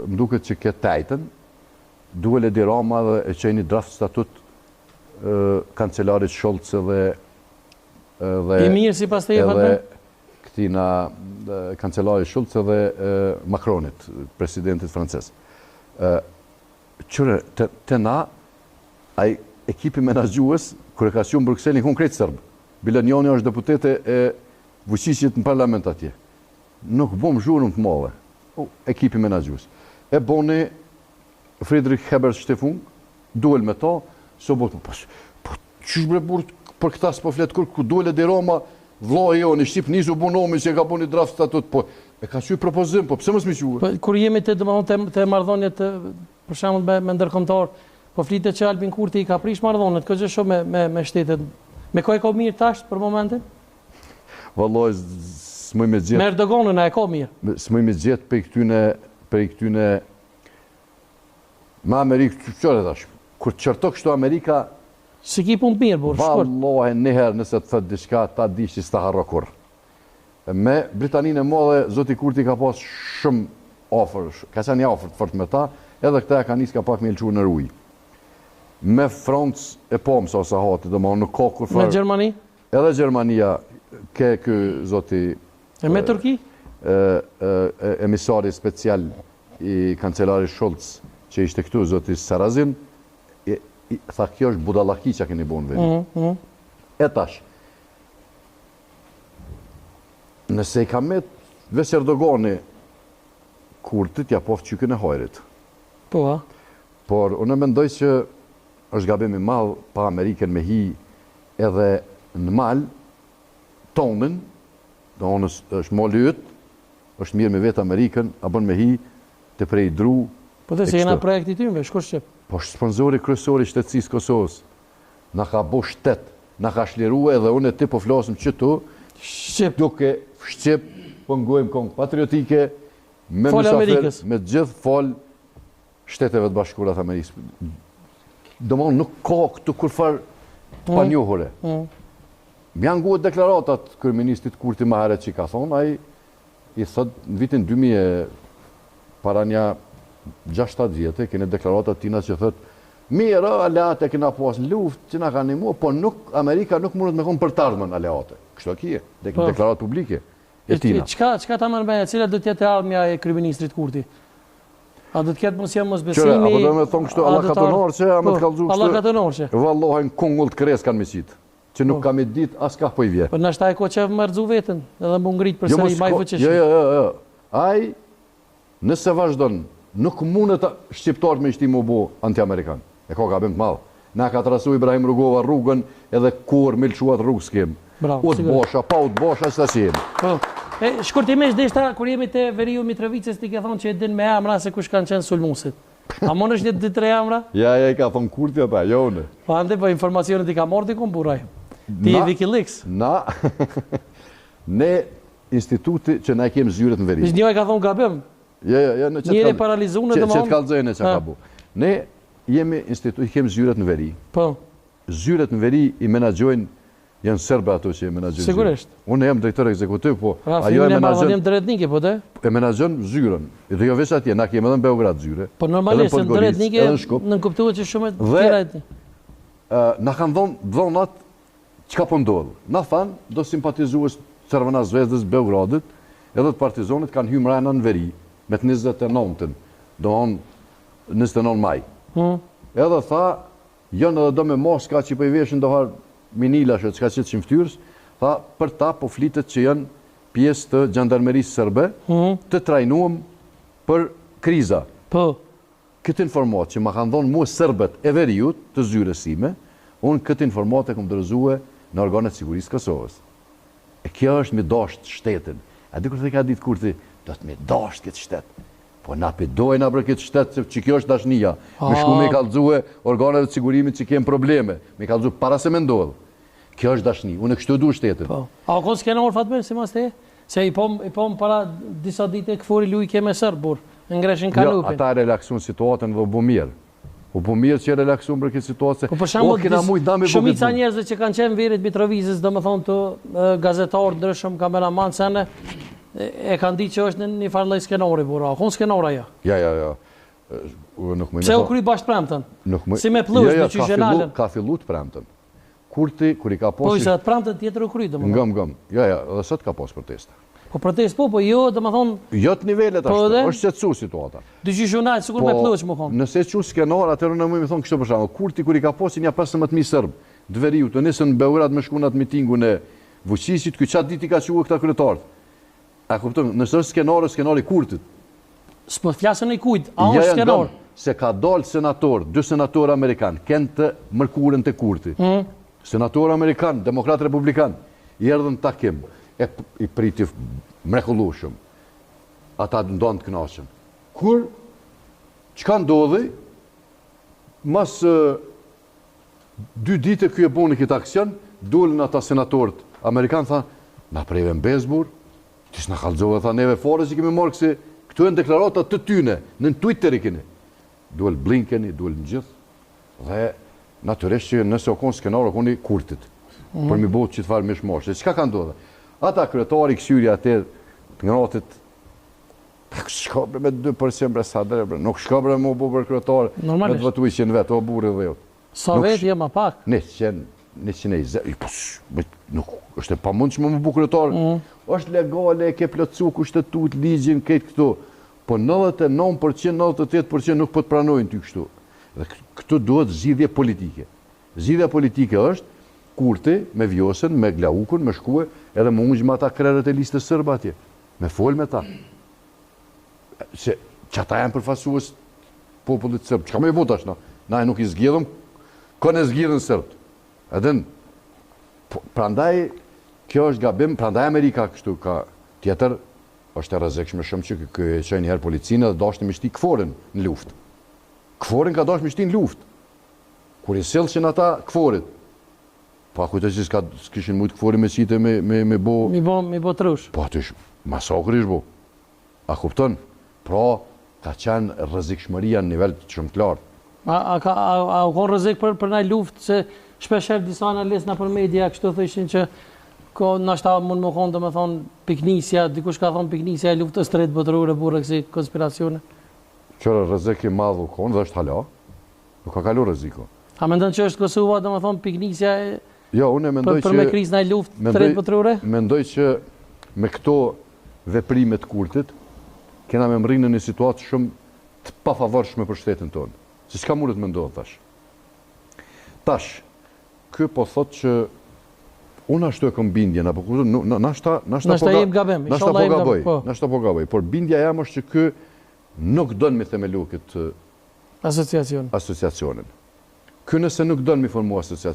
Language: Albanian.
Më duket që këtë të ejtën, duel Edi Rama dhe e çoi një draft statut kancelarit Scholz edhe edhe I mirë sipas teje edhe këtina kancelarit Scholz edhe Macronit, presidentit francez. Qyre, te, te na, ai ekipi menaxhues, kur e ka çu në Bruksel, janë kon krejt serbë. Bile njoni është deputete e Vučićit në parlament atje. Nuk bom zhurmë të madhe. Ekipi menaxhues. E boni Friedrich Ebert Stiftung, duel me ta, s'u bo, po, po, qysh bre burrë, për këta s'po flet kur, ku duel Edi Rama, vllai jonë i Shqipnisë u bu nomi që e ka bu një draft statut, po, e ka çu propozim, po pse mos mi çue? Po, kur jemi te, domethënë, te, te marrëdhëniet, për shembull me, me ndërkombëtar, po flitet që Albin Kurti i ka prish marrëdhëniet, këtë gjë shumë me, me, me shtetet. Me kë e ka mirë tash për momentin? Vallai s'muj me gjet. Me Erdoganin a e ka mirë? S'muj me gjet prej këtyne, prej këtyne me Amerikë, qyre tash. Kur të qorto kështu Amerika, S'i ki punë të mirë, burrë, shkurt. Vallahi një herë nëse të thotë diçka, ta dish që s'ta harro kurrë. Me Britaninë e Madhe, zoti Kurti ka pas shumë afër, ka qenë i afërt fort me ta, edhe këta ja ka nis ka pak me lçu në ujë. Me Francë e pamë sa sahati, domethënë nuk ka kurrfarë. Me Gjermani? Edhe Gjermania ke ky zoti E me Turqi? Emisari special i kancelarit Scholz që ishte këtu zoti Sarrazin i, i, tha kjo është budallaki që keni bo në veri. Mm -hmm. E tash nëse i ka met veç Erdogani Kurtit ja poftë qykën e hajrit. Po a? Por unë mendoj që është gabim i madh pa Amerikën me hi edhe në mal tonin, domethënë është mali yt, është mirë me vetë Amerikën, a bën me hi të prej dru. Po dhe se jena projekti tynve, shko shqip. Po është sponsori kryesor i shtetësisë Kosovës. Na ka bo shtet, na ka shliru edhe unë e ti po flasim qëtu, shqip. Duke shqip, po ngojmë kongë patriotike, me mysafir, me gjithë falë Shteteve të Bashkuara të Amerikës. Domethënë nuk ka këtu kurrfarë të mm. panjohure. Mm. Më janë ngue deklaratat kryeministrit Kurti më herët që i ka thonë, ai i thot në vitin 2000 para nja 6-7 vjetë, kene deklaratat tina që thot, mirë, aleate kena pas në luftë, që na ka nimu, po nuk, Amerika nuk mundet me konë për të ardhmen aleate. Kështu e kije, de, po. deklaratë publike e tina. Çka, çka ta merr mendja, cila do të jetë e ardhmja e kryeministrit Kurti? A do të ketë mundësi mosbesimi? Qyre, apo do me thonë kështu, alla katunarçe, a me të po, kallzu kështu? Alla katunarçe. Vallahi në kungull të kresë kanë me qitë, që nuk po. ka me ditë as kah po i vje. Po nashta e ka qef me rrëzu veten, edhe m'u ngrit për jo, sëri, ma i fuqishëm. Jo, jo, jo, jo. Ai, nëse vazhdon, nuk mundet shqiptarët me i shti m'u bo anti-amerikan. E ka gabim të madh. Na ka trasu Ibrahim Rugova rrugën edhe kurrë me lëshu atë rrugë s'kem. Bravo, Udbasha, pa udbasha qeta që jemi. Po. E, shkurtimisht deshta, kur jemi te veriu i Mitrovicës, ti ke thonë që e din me emra se kush kanë qenë sulmuesit. A mundesh një dy tre emra? Ja, ja, i ka thonë Kurti ata, jo unë. Po ande, po informacionet i ka marrë dikun burrë ai. Ti je Wikileaks. Na, ne instituti që na i kemë zyret në veri. Një e ka thonë gabim. Jo, jo, jo, në qëtë paralizuar domethënë. Që të kallzojnë çka ka bu. Ne jemi institut, i kemi zyret në veri. Po. Zyret në veri i menaxhojnë janë serbe ato që e menaxhojnë. Sigurisht. Unë jam drejtor ekzekutiv, po ajo e menaxhon. Unë ndëretnike, po de? E menaxhon zyrën. Dhe jo veç atje, na kemi edhe në Beograd zyre. Po normalisht ndëretnike, nënkuptohet që shumë të tjera etnike. Na kanë dhënë dhënat çka po ndodh. Na thanë, do simpatizues Crvena Zvezdës Beogradit, edhe të Partizanit kanë hyrë mrena në veri me të 29-ën, domthon 29 maj. Hmm. Edhe tha, janë edhe do me maska që po i veshin dofarë minilash e çka qitshin fytyrës, tha, për ta po flitet që janë pjesë të xhandarmerisë serbe, hmm. të trajnuam për kriza. Po. Këtë informatë që ma kanë dhonë mua serbët e veriut të zyrës sime, unë këtë informatë e kom dorëzue në organet e sigurisë së Kosovës. E kjo është me dasht shtetin. A di kur të ka ditë Kurti, do të me dasht këtë shtet. Po na pe dojna për këtë shtet, se që kjo është dashnia. Me shku me i kallzue organeve të sigurimit që kemë probleme, me i kallzu para se me ndodhë. Kjo është dashni, unë kështu du shtetin. Po. A u kon skenar Fatmir simas teje? Se i pom i pom para disa dite KFOR-i lujke me serb burr, e ngreshin Jo, kanupin. ata e relaksun situatën dhe u bu mirë. U bu mirë që e relaksun për këtë situatë se Po për shembull, o kena mujt na me bu këtë shumica punë. njerëzve që kanë qenë në veri të Mitrovicës, domethënë të gazetarë ndryshëm, kameraman, sene, E kanë ditë që është në një farë lloj skenari burra. A kon skenar ajo? Ja, ja, ja. Nuk më Pse u kry bash të premten? Nuk më Si me plush, jo, jo, ka fillu, ka fillu të premten. Kurti kur i ka pas Po ishte të premten tjetër u kry domethënë. Ngom, ngom. Jo, jo, edhe sot ka pas protesta. Po protestë po, po jo, domethënë Jo të nivelit po ashtu, është qetësu situata. Dyqysh u nal, sikur me po, plush më kon. Nëse e qu skenar, atëherë unë muj me thonë kështu për shembull, Kurti kur i ka pas një 15000 serbë të veriut, u nisën në Beograd me shku në atë mitingun e Vuçiqit, ky qat ditë i ka çue këta kryetarët. A kupton, nëse është skenar, është skenar i Kurtit. S'po flasim i kujt, a është skenar? Se ka dalë senator, dy senatorë amerikan, kenë të mërkurën te Kurti. Mm. Senator amerikan, demokrat republikan, i erdhën takim, e i priti mrekullueshëm. Ata ndonë të kënaqën. Kur çka ndodhi? Mas Dy dite ky e boni këtë aksion, dolën ata senatorët amerikanë thanë, na preve në besë burrë, ti s'na kallxove tha neve fare që kemi marrë kësi, këto janë deklarata të tyne, në Twitter i keni. Dol Blinkeni, dolën gjithë, dhe natyrisht që nëse o konë skenar, o konë i Kurtit, mm -hmm. për mi bo qit farë mishmashi. Çka ka ndodhë? Ata kryetari këqyri atë të ngratit, Shko bre me 2% bre sa bre bre, nuk shko bre mu bu bre kryetar, me të votu i qenë vetë, o burri dheut. Sa vetë je ma pak? Një qenë, një qenë e i po, nuk, është e pamundshme mu bu kryetar, mm. është legale, e ke plotësu kushtetutën, ligjin, krejt këto, po 99%, 98% nuk po të pranojnë ty kështu. Dhe këtu duhet zgjidhje politike. Zgjidhja politike është, Kurti me Vjosën, me Glaukun, me shkue, edhe me u ngj me ata krerët e listës sërbe atje. Me fol me ta. Se që ata janë përfaqësues popullit sërb. Çka me i bo tash na? Na e nuk i zgjedhëm, kon e zgjedhën sërbët. Edhe në, po, prandaj, kjo është gabim, prandaj Amerika kështu ka tjetër, është e rrezikshme shumë që ky e çoi një herë policinë dhe dashti me shti KFOR-in në luftë. KFOR-in ka dashtë me shti në luftë. Kur i sillshin ata KFOR-it, Po a kujto që s'ka s'kishin mujt KFOR-i me qitë me me me bo Mi bo mi bo trush. Po aty ish masakër ish bo. A kupton? Pra ka qenë rrezikshmëria në nivel shumë të lartë. A a ka a, a u kon rrezik për për naj luftë se shpesh herë disa analistë nëpër media kështu thoshin që ko ndoshta mund me kon domethënë piknisja, dikush ka thonë piknisja e luftës së tretë botërore burrë kësi konspiracione. Qyre rrezik i madh u kon dhe është hala. Nuk ka kalu rreziku. A mendon që është Kosova, domethënë piknisja e Jo, unë mendoj që për me kris naj luftë të tretë botërore? Mendoj që me këto veprime të Kurtit kena me mrri në një situatë shumë të pafavorshme për shtetin tonë. Se çka mundet me ndodhë tash? Tash, ky po thot që unë ashtu e kom bindjen, apo kupton, nashta nashta po gabim, nashta po gaboj, po. nashta po gaboj, por bindja jam është që ky nuk don me themelu këtë Asociacionin. Asociacionin. Ky nëse nuk don mi formu asociacionin.